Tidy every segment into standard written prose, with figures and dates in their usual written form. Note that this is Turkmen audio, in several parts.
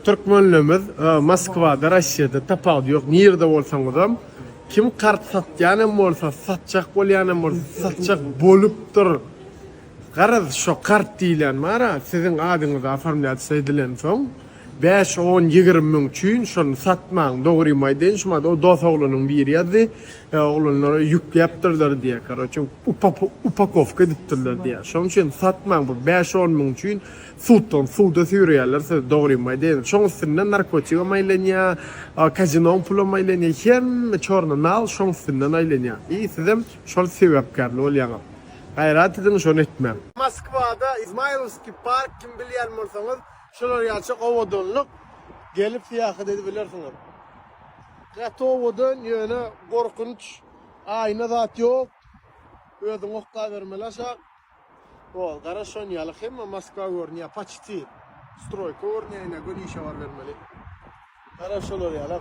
Türkmenlerimiz Moskwada, Rossiýada tapawudy ýok, nirede bolsaňyzam, kim kart satýan hem bolsa, satjak bolýan hem bolsa, satjak bolupdyr. Garaz, şo kart diýilýän bar-a, siziň adyňyza oformlýatsiýa edilensoň, bäş, on, 20 müň üçin şony satmaň. Dogrymy aýdaýyn, şu maňa o dos oglanyň biri ýazdy, oglanlara ýükläpdirler diýýär, karoçe, upakowka edipdirler diýýär. Şonuň üçin satmaň, bu bäş-on müň üçin Suddan suda süýreýärler sizi dogrymy aýdaýyn. Şoň üstünden narkotigam aýlanýar, kazinoň pulam aýlanýar, hemme çorny nal şoň üstünden aýlanýar. I sizem şol sebäpkärli bolýaňyz. Gaýrat ediň şony etmäň. Moskwada Izmaýlowskiý park kim bilýän bolsaňyz şular ýalyçak owadanlyk gelip syýahat edibilersiňiz. Gaty owadan ýöne gorkunç aýna zat ýok. Özüň oklabermeli aşak. Bol gara şon ýaly hemme Moskwa görünýär paçti stroýka görünýär ine göni işe barybermeli gara şolar ýaly.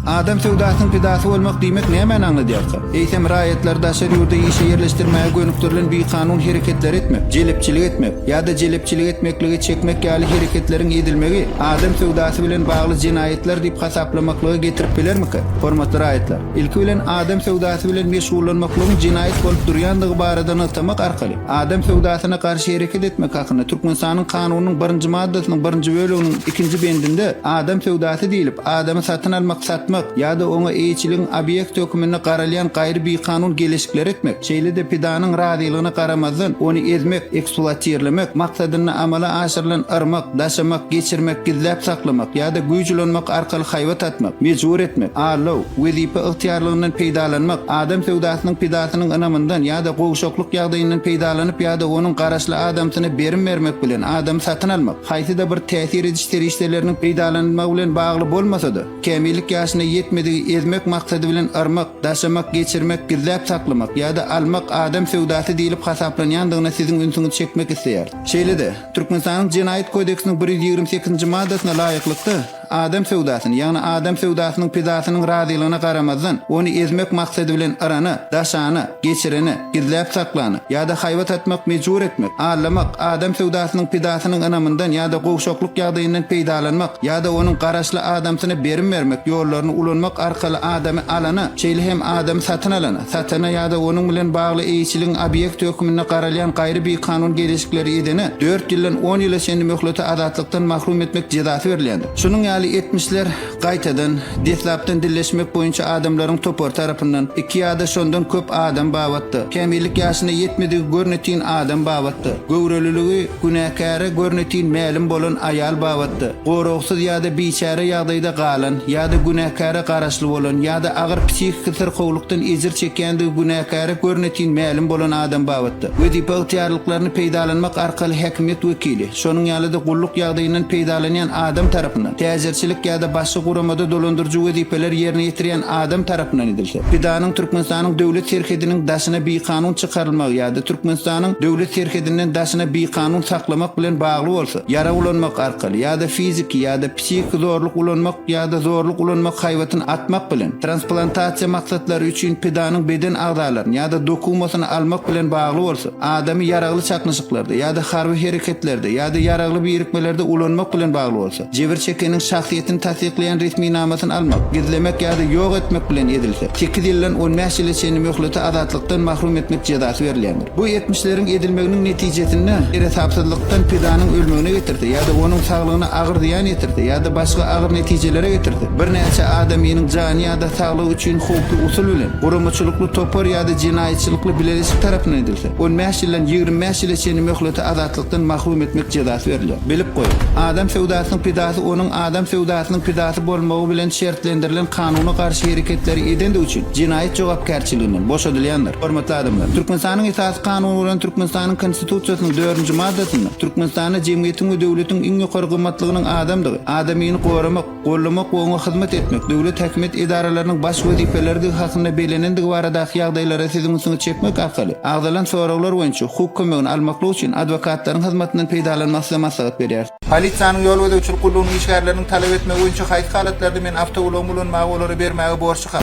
Adam söwdasynyň pidasy bolmak diýmek nämäni aňladýarka? Eýsem, raýatlary daşary ýurda işe ýerleşdirmäge gönükdirilen bikanun hereketleri etmek, jelepçilik etmek ýa-da jelepçilik etmeklige çekmek ýaly hereketleriň edilmegi adam söwdasy bilen bagly jenaýatlar diýip hasaplamaklyga getirip bilermika? Hormatly raýatlar! Ilki bilen adam söwdasy bilen meşgullanmaklygyň jenaýat bolup durýandygy barada nygtamak arkaly, adam söwdasyna garşy hereket etmek hakynda Türkmenistanyň Kanunynyň birinji maddasynyň birinji böleginiň ikinji bendinde adam söwdasy diýlip, adamy satyn almak, satmak ýa-da oňa eýeçiligiň obýekti hökmünde garalýan gaýry bikanun geleşikleri etmek, şeýle-de pidanyň razylygyna garamazdan ony ezmek, ekspluatirlemek, maksadynda amala aşyrylan yrmak, daşamak, geçirmek, gizläp saklamak ýa-da güýç ulanmak arkaly haýbat atmak, mejbur etmek, aldaw, wezipe ygtyýarlygyndan peýdalanmak, adam söwdasynyň pidasynyň ynamyndan ýa-da gowşaklyk ýagdaýyndan peýdalanyp ýa-da onuň garaşly adamsyna berim bermek bilen adamy satyn almak, haýsy-da bir täsir ediş serişdeleriniň peýdalanylmagy bilen bagly bolmasa-da, kämillik ýaşyna ýetmedigi ezmek maksady bilen yrmak, daşamak, geçirmek, gizläp saklamak ýa-da almak adam söwdasy diýlip hasaplanýandygyna siziň ünsüňizi çekmek isleýäris. Şeýle-de, Türkmenistanyň Jenaýat kodeksiniň 128-nji maddasyna laýyklykda, adam söwdasyny, ýagny adam söwdasynyň pidasynyň razylygyna garamazdan, ony ezmek maksady bilen yrana, daşana, geçirene, gizläp saklana ýa-da haýbat atmak, mejbur etmek, aldamak, adam söwdasynyň pidasynyň ynamyndan ýa-da gowşaklyk ýagdaýyndan peýdalanmak ýa-da onuň garaşly adamsyna berim bermek ýollaryny ulanmak arkaly adamy alana, şeýle hem adamy satyn alana, satana ýa-da onuň bilen bagly eýeçiligiň obýekti hökmünde garalýan gaýry bikanun geleşikleri edene dört ýyldan on ýyla çenli möhlete azatlykdan mahrum etmek jezasy berilýändir. Şunuň ýaly etmişler gaýtadan, deslapdan dilleşmek boýunça adamlaryň topary tarapyndan, iki ýa-da şondan köp adam babatda, kämillik ýaşyna ýetmedigi görnetin adam babatda, göwreliligi günäkäre görnetin mälim bolan aýal babatda, goragsyz ýa-da biçäre ýagdaýda galan ýa-da günäkäre garaşly bolan ýa-da agyr psihiki syrkawlykdan ejir çekýändigi günäkäre görnetin mälim bolan adam babatda, wezipe ygtyýarlyklaryny peýdalanmak arkaly häkimiýet wekili, şonuň ýaly-da gulluk ýagdaýyndan peýdalanýan adam tarapyndan, täjirçilik ýa-da başga guramada dolandyryjy wezipeleri ýerine ýetirýän adam tarapyndan edilse, pidanyň Türkmenistanyň döwlet serhediniň daşyna bikanun çykarylmagy ýa-da Türkmenistanyň döwlet serhedinden daşyna bikanun saklamak bilen bagly bolsa, ýarag ulanmak arkaly ýa-da fiziki ýa-da psihiki zorluk ulanmak ýa-da zorluk ulanmak haýbatyny atmak bilen, transplantasiýa maksatlary üçin pidanyň beden agzalaryny ýa-da dokumasyny almak bilen bagly bolsa, adamy ýaragly çaknyşyklarda ýa-da harby hereketlerde ýa-da ýaragly birikmelerde ulanmak bilen bagly bolsa, jebir çekeniň şahsyýetini tassyklaýan resminamasyny almak, gizlemek ýa-da ýok etmek bilen edilse, sekiz ýyldan on bäş ýyla çenli möhlete azatlykdan mahrum etmek jezasy berilýändir. Bu etmişleriň edilmeginiň netijesinde seresapsyzlykdan pidanyň ölmegine getirse ýa-da onuň saglygyna agyr zyýan ýetirse ýa-da başga agyr netijelere getirse, birnäçe adamynyň jany ýa-da saglygy üçin howply usul bilen, guramaçylykly topar ýa-da jenaýatçylykly bileleşik tarapyndan edilse, on bäş ýyldan 25 ýyla çenli möhlete azatlykdan mahrum etmek jezasy berilýär. Bilip goýuň! Adam söwdasynyň pidasy onuň adam söwdasynyň pidasy bolmagy bilen şertlendirilen kanuna garşy hereketleri edendigi üçin jenaýat jogapkärçiliginden boşadylýandyr. Hormatly adamlar! Türkmenistanyň Esasy Kanuny bolan Türkmenistanyň Konstitusiýasynyň dördünji maddasynda Türkmenistanda jemgyýetiň we döwletiň iň ýokary gymmatlygynyň adamdygy, adamyny goramak, gollamak we oňa hyzmat etmek döwlet häkimiýet edaralarynyň baş wezipelerdigi hakynda bellenendigi baradaky ýagdaýlara siziň ünsüňizi çekmek arkaly agzalan soraglar boýunça hukuk kömegini almaklyk üçin adwokatlaryň hyzmatyndan peýdalanmagy size maslahat berýäris. Polisiýanyň ýol gözegçilik gullugynyň işgärleriniň talap etmegi boýunça haýsy halatlarda men awtoulagymy ulanmaga olara bermäge borçlykam?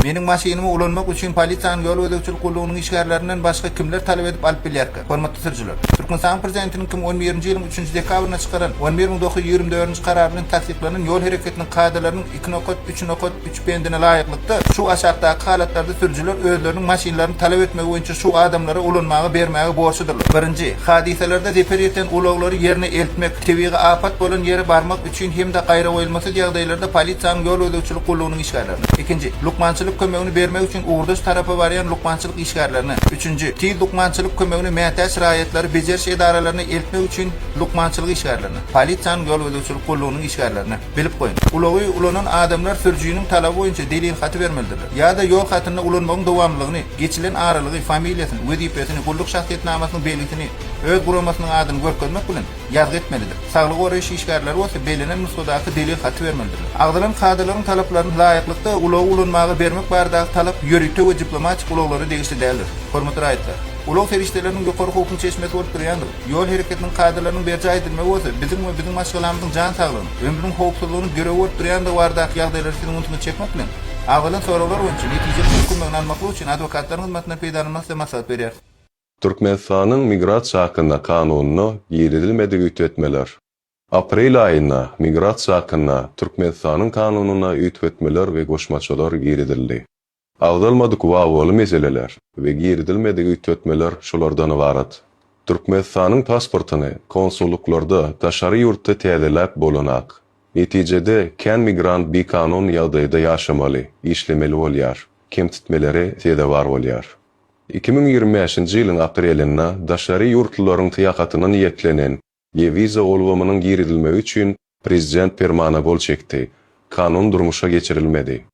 Meniň maşynymy ulanmak üçin polisiýanyň ýol gözegçilik gullugynyň işgärlerinden başga kimler talap edip alyp bilýärkä? Hormatly sürüjiler! Türkmenistanyň Prezidentiniň 2011-nji ýylyň üçünji dekabrynda çykaran 11924-nji Karary bilen tassyklanan Ýol hereketiniň kadalarynyň iki nokat üç nokat üç bendine laýyklykda, şu aşakdaky halatlarda sürüjiler özleriniň maşynlaryny talap etmegi boýunça şu adamlara ulanmaga bermäge borçludyrlar, Birinji, hadysalarda zeper ýeten ulaglary ýerine eltmek, tebigy apat bolan ýere barmak üçin hem-de gaýragoýulmasyz ýagdaýlarda polisiýanyň ýol gözegçilik gullugynyň işgärlerine. Ikinji, lukmançylyk kömegini bermek üçin ugurdaş tarapa barýan lukmançylyk işgärlerine. Üçünji, tiz lukmançylyk kömegine mätäç raýatlary bejeriş edaralaryna eltmek üçin lukmançylyk işgärlerine. Polisiýanyň ýol gözegçilik gullugynyň işgärlerine. Bilip goýuň! Ulagy ulanan adamlar sürüjiniň talaby boýunça delilhaty bermelidirler. Ýa-da ýol hatynda ulanmagyň dowamlylygyny, geçilen aralygy, familiýasyny, wezipesini, gulluk şahsyýetnamasynyň belgisini, öz guramasynyň adyny görkezmek bilen, ýazgy etmelidir. Saglygy goraýyş işgärleri bolsa bellenen nusgadaky delil haty bermelidirler. Agzalan kadalaryň talaplaryna laýyklykda ulagy ulanmaga bermek baradaky talap ýörite we diplomatik ulaglara degişli däldir. Hormatly raýatlar! Ulag serişdeleriniň ýokary howpuň çeşmesi bolup durýandygy, ýol hereketiniň kadalarynyň berjaý edilmegi bolsa biziň we biziň maşgalamyzyň jan saglygynyň, ömrüniň howpsuzlygynyň girewi bolup durýandygy baradaky ýagdaýlary siziň ünsüňizi çekmek bilen, agzalan soraglar boýunça netijeli hukuk kömegini almaklyk üçin adwokatlaryň hyzmatyndan peýdalanmagy size maslahat berýäris. Türkmenistanyň Migrasiýa hakynda kanunyna girizilmedik üýtgetmeler. Aprel aýynda Migrasiýa hakynda Türkmenistanyň kanunyna üýtgetmeler we goşmaçalar girizildi. Agzalmadyk wawwaly meseleler we girizilmedik üýtgetmeler şulardan ybarat. Türkmenistanyň pasportyny konsullyklarda daşary ýurtda täzeläp bolanak. Netijede kän migrant bikanun ýagdaýda ýaşamaly, işlemeli bolýar, kemsitmelere sezewar bolýar. 2025-nji ýylyň aprelinde daşary ýurtlularyň syýahatyna niýetlenen e-wiza ulgamynyň girizilmegi üçin Prezident permana gol çekdi. Kanun durmuşa geçirilmedi.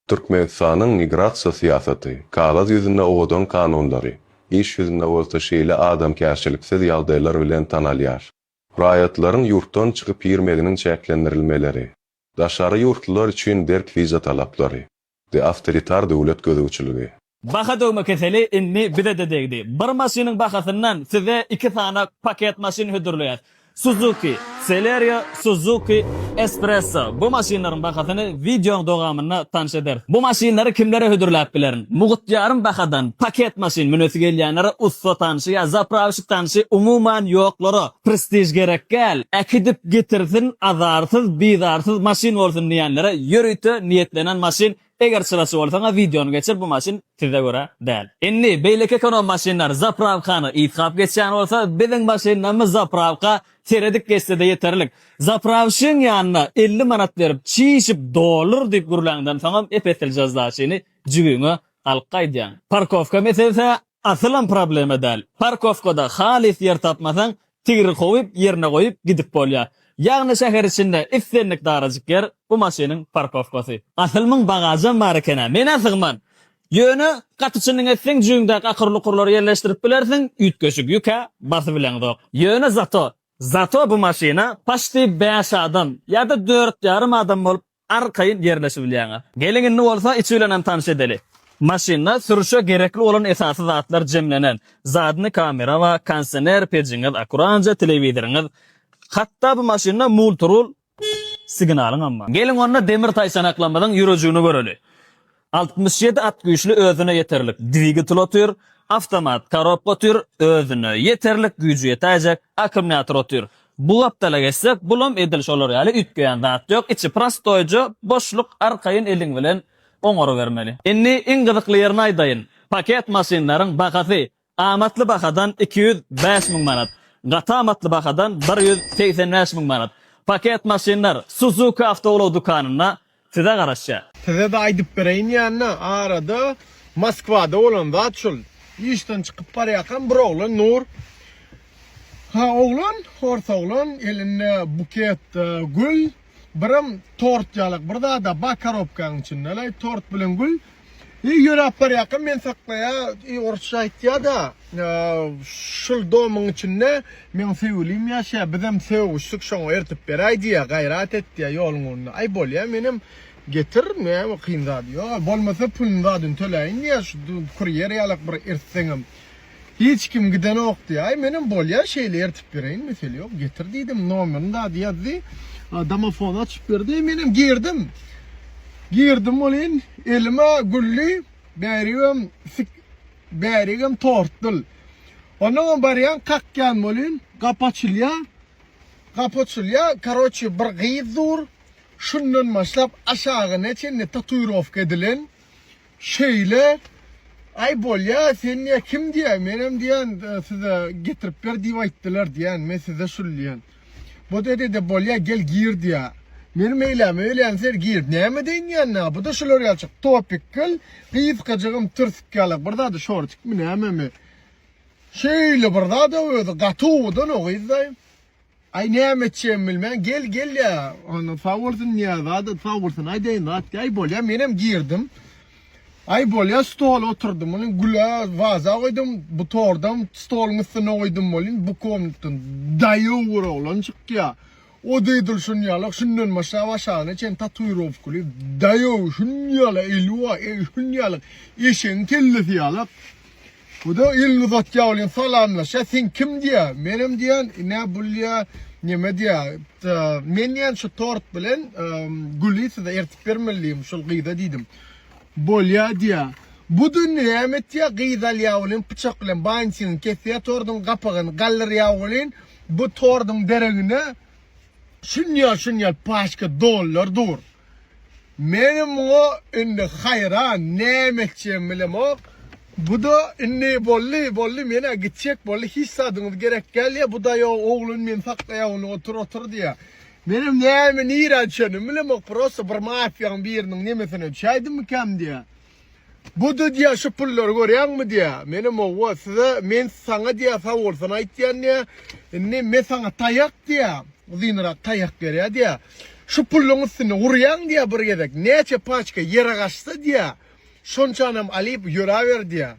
Türkmenistanyň migrasiýa syýasaty kagyz ýüzünde owadan kanunlary, iş ýüzünde bolsa şeýle adamkärçiliksiz ýagdaýlar bilen tanalýar. Raýatlaryň ýurtdan çykyp girmeginiň çäklendirilmeleri, daşary ýurtlular üçin berk wiza talaplary we awtoritar döwlet gözegçiligi. Baha döwme keseli indi bize-de degdi. Bir maşynyň bahasyndan size iki sany paket maşyn hödürleýäs. Suzuki Celerio, Suzuki Espresso. Bu maşynlaryň bahasyny wideoň dowamynda tanyş ederis. Bu maşynlary kimlere hödürläp bilerin? Mugt ýarym bahadan paket maşyn münesi gelýänlere ussa tanşy ýa zaprawşik tanşy umuman ýoklara prestiž gerek däl, äkidip getirsin azarsyz bizarsyz maşyn bolsun diýenlere ýörite niýetlenen maşyn Eger çyraçy bolsaňa wideony geçir bu maşyn size görä däl. Indi beýleki ekonom maşynlar zaprawkany ysgap geçýän bolsa biziň maşynlarymyz zaprawka seredip geçsede ýeterlik. Zaprawşigiň ýanyna 50 manat berip çişip doldur diýip gürläňden soňam ep-eslije zdaçyny jübiňe alyp gaýdýaň. Parkowka meselesä asylam problema däl. Parkowkada halys ýer tapmasaň Tigri kowup, ýerine goýup gidip bolýar. Ýagny şäher içinde islendik darajyk ýer bu maşynyň parkowkasy. Asyl muň bagajam bar eken-ä. Men-ä sygman. Ýöne, gaty çynyň etseň jüýüňdäki akyr-lukurlary ýerleşdirip bilersiň, üýtgeşik ýük-ä basybileňzok. Ýöne zato, zato bu maşyna paçti bäş adam ýa-da dört ýarym adam bolup Arkaýyn ýerleşibilýäňiz. Geliň indi bolsa içi bilenem tanyş edeli. Maşynda sürüşe gerekli bolan esasy zatlar jemlenen. Zadny kamera bar, kondisioner, pejiňiz akuranja, telewizoryňyz. Hatda bu maşynda multirul signalyňam bar. Geliň onda demir taýçanaklarymyzyň ýürejigini göreli. 67 at güýçli özüne ýeterlik dwigatel otyr, awtomat korobka otyr, özüne ýeterlik güýji ýetäýjek akkumulýator otyr. Bu gapdala geçsek, bulam edil şolar ýaly üýtgeýän zat ýok, içi prostoýja, boşluk, arkaýyn eliň bilen oňarybermeli. Indi iň gyzykly ýerini aýdaýyn, paket maşynlaryň bahasy amatly bahadan 205 müň manat, gaty amatly bahadan 185 müň manat. Paket maşynlar Suzuki awtoulag dükanynda size garaşýar. Size-de aýdyp bereýin ýanyna arada Moskwada bolan zat şul. Işden çykyp barýarkam bir oglan Nur Ha oglan, hors oglan elinde buket gül, birem tort ýalak bir zada bar korobkaň içinde, tort bilen gül. I ýöräp barýarkam meni saklaýar, i orsça aýtýar-da, şul domyň içinde meň söýgülim ýaşaýar, bizem sögüşdik, şoňa ertip beräý diýýär, gaýrat et diýýär ýoluň ugrunda. Aý bolýar, menem getir, näme kyn zady ýok, bolmasa puluny zadyny töläýin diýýär, şu kurýer ýalak bir ertseňem. Hiç kim gidenok diýýär. Aý menem bolýar şeýle ertip bereýin mesele ýok getir diýdim. Nomerini zady ýazdy. Domofony açyp berdi. Menem girdim. Girdim welin, elime gülli, bärigem sik, bärigem tortdyl. Onnoňam barýan kakýan welin, gapy açylýar. Gapy açylýar, karoçe bir gyz dur. Şundan başlap aşagyna çenli tatuirowka edilen. Şeýle, Aý bolýa, sen diýýä kim diýýä, menem diýýän size getirip ber diýip aýtdylar diýýän, men size şul diýýän. Bu-da edede bolýa, gel gir diýýä. Meni meýläme öýlän ser girip näme edeýin diýýän nä, bu-da şular ýalyjyk topikgil, gysgajygam türsük ýalak bir zady şortikmi nämemi. Şeýle bir zad-a özi, gaty owadan o gyz-daý. Aý näme etjegimi bilmän gel gel ýa onda sag bolsun diýýä zada sag bolsun aýdaýyn zat diýýä aý bolýa menem girdim. Aý bolýa stola oturdym muny güle waza goýdum bu tordam stoluň üstüne goýdum welin bu komnatdan daýaw bir oglan çykýa. O edil şun ýalak şundan başlap aşagyna çen tatuirowkaly daýaw şun ýala eli bar şun ýalak eşegiň kellesi ýalak. Bu-da elini uzatýar welin salamlaşýar, sen kim diýýär. Menem diýýän, ine bul diýýär, neme diýýär, men diýýän şu tort bilen güli size ertip bermeli diýdim, şol gyza diýdim. Bolýar diýýär. Bu-da näme etýär, gyz alýar welin pyçak bilen bantini kesýär, torduň gapagyny galdyrýar welin, bu torduň deregine şunýal-şunýal paçka dollar dur. Menem muňa indi haýran, näme etjegimi bilemok. Bu-da indi boldy, boldy, men-ä gitjek boldy, hiç zadyňyz gerek däl diýýär. Bu daýaw oglan meni saklaýar, ony otur, otur diýýär. Menem näme, nirä düşenimi bilemok, prosta bir mafiýaň biriniň nemesine düşäýdimmikäm diýýär. Bu-da diýýär, şu pullary görýäňmi diýýär. Menem howwa, size, men saňa diýýär, sag bolsun aýtýan diýýär. Indi men saňa taýak diýýär, uzynrak taýak berýär diýýär. Şu pulluň üstüne urýaň diýýär bir gezek, näçe paçka ýere gaçsa diýýär, şonçanam alyp ýöräber diýýär.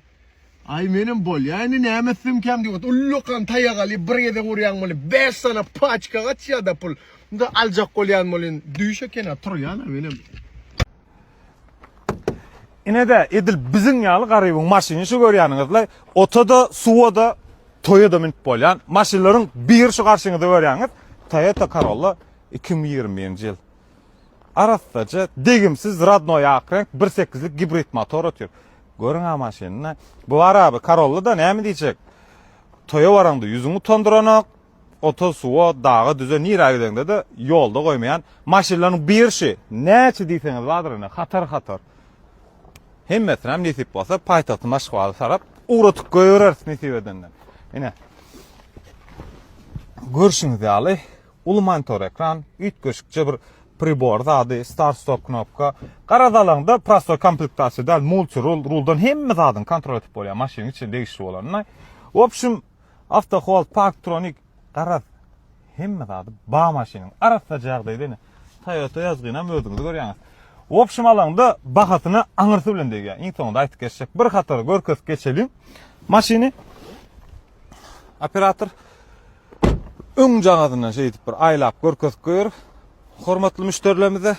Aý menem bolýa indi näme etsemkäm diýip otyr. Ullakan taýak alyp bir gezek urýaň welin bäş sany paçka gaçýar-da pul. Indi aljak bolýan welin düýş eken-ä turýan-a menem. Ine-de, edil biziň ýaly garybyň maşyny şu görýäniňizle, ota-da, suwa-da, toýa-da münüp bolýan maşynlaryň biri şu garşyňyzda görýäňiz, Toyota Corolla 2021-nji ýyl. Arassaja, degimsiz, radnoý ak reňk, bir sekizlik gibrid motor otyr. Görüň-ä maşynyny. Bu bar abi, Corolla-da näme diýjek? Toýa baraňda ýüzüňi utandyranok, ota, suwa, daga, düze nirä gideňde-de ýolda goýmaýan maşynlaryň biri şi. Näçe diýseňiz bardyr ine, hatar-hatar. Hemmesinem nesip bolsa paýtagtymyz Aşgabada tarap ugratyp goýbereris nesip edende. Ine. Görşüňiz ýaly, uly monitor ekran, üýtgeşikje bir pribor zady, start stop knopka. Garaz alaňda prostoý komplektasiýa däl, multi rul, ruldan hemme zadyňy kontrol edip bolýar maşynyň içine degişli bolanyny. W obşim, Awtohold, parktronik, garaz, hemme zady ba maşynyň. Arassaja ýagdaýda ine. Toyota ýazgynam özüňiz görýäňiz. W obşim alaňda bahasyna aňyrsy bilen degýär. Iň soňunda aýtyp geçjek bir hatar görkezip geçeliň. Maşyny operator öň jagazyndan şeýdip bir aýlap görkezip goýar. Hormatly müşderilerimize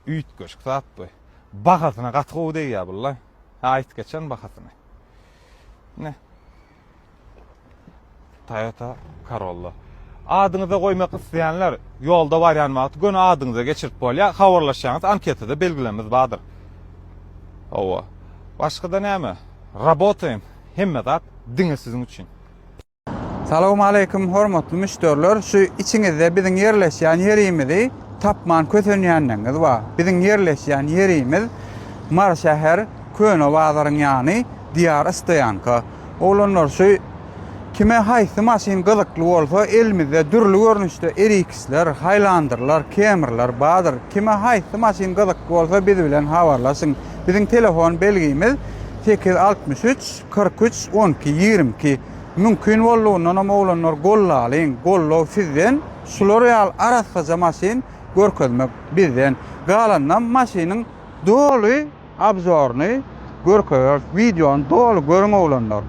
üýtgeşik zat bu. Bahasyna gaty gowy degýär bular. Ha aýt geçen bahasyny. Ne? Toyota Corolla. Adyňyza goýmak isleýänler ýolda barýan wagty göni adyňyza geçirip bolýar. Habarlaşýaňyz anketada belgilerimiz bardyr. Hawa. Başga-da näme? Rabotaýym. Hemme zat diňe siziň üçin. Salowmaleýkim hormatly müşderiler şu içiňizde biziň ýerleşýän ýerimizi tapman kösenýänleriňiz bar. Biziň ýerleşýän ýerimiz Mary şäher Köne bazaryň ýany Diýar stoýanka. Oglanlar şu kime haýsy maşyn gyzykly bolsa elimizde dürli görnüşde RX-ler, Highlanderler, Camryler bardyr. Kime haýsy maşyn gyzykly bolsa biz bilen habarlaşyň. Biziň telefon belgimiz 863 43 12 22. Mümkin boldugyndanam oglanlar gollalyň, goldaw sizden, şular ýaly arassaja maşyn görkezmek bizden. Galanynam maşynyň doly obzoryny görkezeris, wideony doly görüň oglanlar.